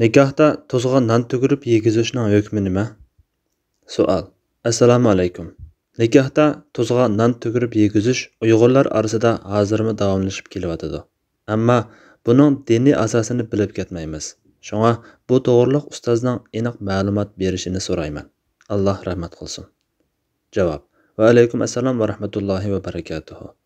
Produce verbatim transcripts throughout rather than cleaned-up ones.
نىكاھتا تۇزغا نان تۈگۈرۈپ يېگۈزۈشنىڭ ھۆكمى نېمە؟ سوئال. ئەسسالامۇ ئەلەيكۇم. نىكاھتا تۇزغا نان تۈگۈرۈپ يېگۈزۈش ئۇيغۇرلار ئارىسىدا ھازىرمۇ داۋاملىشىپ كېلىۋاتىدۇ. ئەمما بۇنىڭ دىنىي ئاساسىنى بىلىپ كەتمەيمىز. شۇڭا بۇ توغرىلىق ئۇستازنىڭ ئېنىق مەلۇمات بېرىشىنى سورايمەن. ئاللا رەھمەت قىلسۇن. جاۋاب. ۋەئەلەيكۇم ئەسسالام ۋە رەھمەتۇللاھى ۋە بەرىكاتۇھۇ.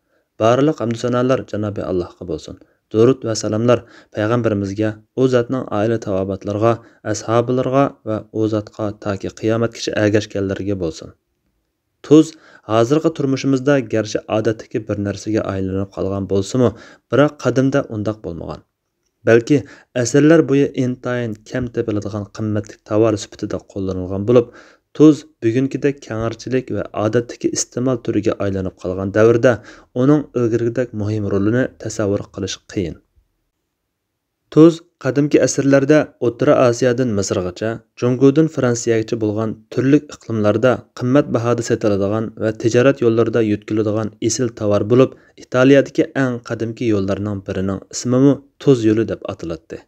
بارلىق ھەمدۇ سانالار جانابى ئاللاھقا بولسۇن. دۇرۇد ۋە سالاملار پەيغەمبىرىمىزگە، ئۇ زاتنىڭ ئائىلە تاۋابىئاتلىرىغا، ئەسھابىلىرىغا ۋە ئۇ زاتقا تاكى قىيامەتكىچە ئەگەشكەنلىرىگە بولسۇن. تۇز ھازىرقى تۇرمۇشىمىزدا گەرچە ئادەتتىكى بىر نەرسىگە ئايلىنىپ قالغان بولسىمۇ، بىراق قەدىمدە ئۇنداق بولمىغان. بەلكى ئەسىرلەر بويى ئىنتايىن كەم تېپىلىدىغان قىممەتلىك تاۋار سۈپىتىدە قوللىنىلغان بولۇپ، تۇز بۈگۈنكىدەك كەڭرىچىلىك ۋە ئادەتتىكى ئىستېمال تۈرىگە ئايلىنىپ قالغان دەۋردە ئۇنىڭ ئىلگىرىكىدەك مۇھىم رولىنى تەسەۋۋۇر قىلىش قىيىن. تۇز قەدىمكى ئەسىرلەردە ئوتتۇرا ئاسىيادىن مىسىرغىچە، جۇڭگودىن فرانسىيەگىچە بولغان تۈرلۈك ئىقلىملاردا قىممەت باھادا سېتىلىدىغان ۋە تىجارەت يوللىرىدا يۆتكىلىدىغان ئېسىل تاۋار بولۇپ، ئىتالىيەدىكى ئەڭ قەدىمكى يوللارنىڭ بىرىنىڭ ئىسمىمۇ تۇز يولى دەپ ئاتىلاتتى.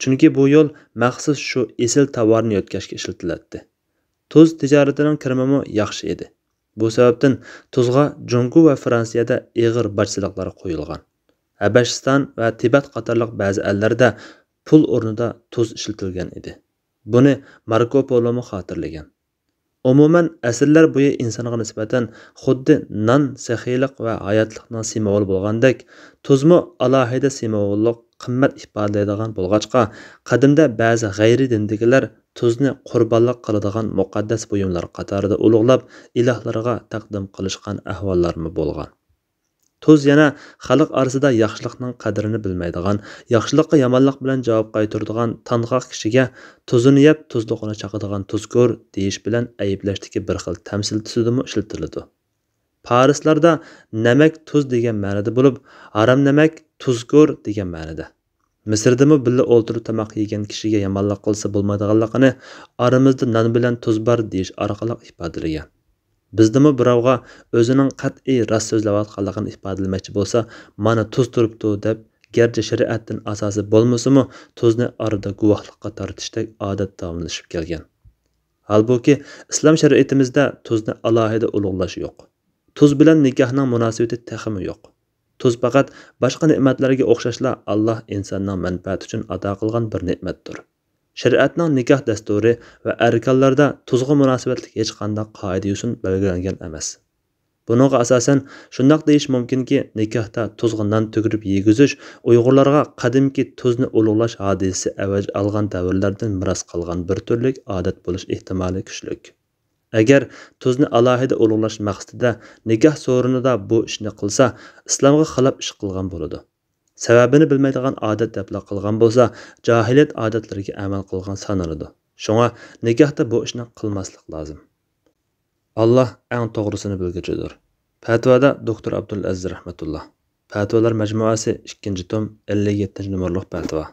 چۈنكى بۇ يول مەخسۇس شۇ ئېسىل تاۋارنى يۆتكەشكە ئىشلىتىلەتتى. تۇز تىجارىتىنىڭ كىرىمىمۇ ياخشى ئىدى. بۇ سەۋەبتىن تۇزغا جۇڭگو ۋە فرانسىيەدە ئېغىر باج سېلىقلار قويۇلغان. ھەبەشىستان ۋە تىبەت قاتارلىق بەزى ئەللەردە پۇل ئورنىدا تۇز ئىشلىتىلگەن ئىدى. بۇنى ماركو پولومۇ خاتىرىلىگەن. ئومۇمەن، ئەسىرلەر بويى ئىنسانغا نىسبەتەن خۇددى نان سېخىيلىق ۋە ھاياتلىقنىڭ سىمۋولى بولغاندەك، تۇزمۇ ئالاھىدە سىمۋوللۇق قىممەت ئىپادىلەيدىغان بولغاچقا، قەدىمدە بەزى غەيرىي دىندىكىلەر تۇزنى قۇربانلىق قىلىدىغان مۇقەددەس بۇيۇملار قاتارىدا ئۇلۇغلاپ، ئىلاھلىرىغا تەقدىم قىلىشقان ئەھۋاللارمۇ بولغان. تۇز يەنە خەلق ئارىسىدا ياخشىلىقنىڭ قەدرىنى بىلمەيدىغان، ياخشىلىققا يامانلىق بىلەن جاۋاب قايتۇرىدىغان تانغاق كىشىگە تۇزىنى يەپ، تۇزلۇقىنى چاقىدىغان تۇزكور دېيىش بىلەن ئەيىبلەشتىكى بىر خىل تەمسىل تۈسىدىمۇ ئىشلىتىلىدۇ. پارسلاردا نەمەك تۇز دېگەن مەنىدە بولۇپ، ھارام نەمەك تۇزكور دېگەن مەنىدە. مىسىردىمۇ بىللە ئولتۇرۇپ تاماق يېگەن كىشىگە يامانلىق قىلسا بولمايدىغانلىقىنى «ئارىمىزدا نان بىلەن تۇز بار» دېيىش ئارقىلىق ئىپادىلىگەن. بىزدىمۇ بىراۋغا ئۆزىنىڭ قەتئىي راست سۆزلەۋاتقانلىقىنى ئىپادىلىمەكچى بولسا، «مانا تۇز تۇرۇپتۇ» دەپ، گەرچە شەرىئەتتىن ئاساسى بولمىسىمۇ، تۇزنى ئارىدا گۇۋاھلىققا تارتىشتەك ئادەت داۋاملىشىپ كەلگەن. ھالبۇكى، ئىسلام شەرىئىتىمىزدە تۇزنى ئالاھىدە ئۇلۇغلاش يوق. تۇز بىلەن نىكاھنىڭ مۇناسىۋىتى تېخىمۇ يوق. تۇز پەقەت باشقا نېمەتلەرگە ئوخشاشلا ئاللا ئىنساننىڭ مەنپەئەتى ئۈچۈن ئاتا قىلغان بىر نېمەتتۇر. شەرىئەتنىڭ نىكاھ دەستۇرى ۋە ئەركانلىرىدا تۇزغا مۇناسىۋەتلىك ھېچقانداق قائىدە-يوسۇن بەلگىلەنگەن ئەمەس. بۇنىڭغا ئاساسەن، شۇنداق دېيىش مۇمكىنكى، نىكاھتا تۇزغا نان تۈگۈرۈپ يېگۈزۈش ئۇيغۇرلارغا قەدىمكى تۇزنى ئۇلۇغلاش ھادىسىسى ئەۋج ئالغان دەۋرلەردىن مىراس قالغان بىر تۈرلۈك ئادەت بولۇش ئېھتىمالى كۈچلۈك. ئەگەر تۇزنى ئالاھىدە ئۇلۇغلاش مەقسىتىدە نىكاھ سورۇنىدا بۇ ئىشنى قىلسا، ئىسلامغا خىلاپ ئىش قىلغان بولىدۇ. سەۋەبىنى بىلمەيدىغان ئادەت دەپلا قىلغان بولسا، جاھىلىيەت ئادەتلىرىگە ئەمەل قىلغان سانىلىدۇ. شۇڭا نىكاھتا بۇ ئىشنى قىلماسلىق لازىم. ئاللا ئەڭ توغرىسىنى بىلگۈچىدۇر. پەتىۋادا دوكتور ئابدۇلئەزىز رەھمەتۇللا. پەتىۋالار مەجمۇئەسى، ئىككىنچى توم، ئەللىك يەتتىنچى نومۇرلۇق پەتىۋا.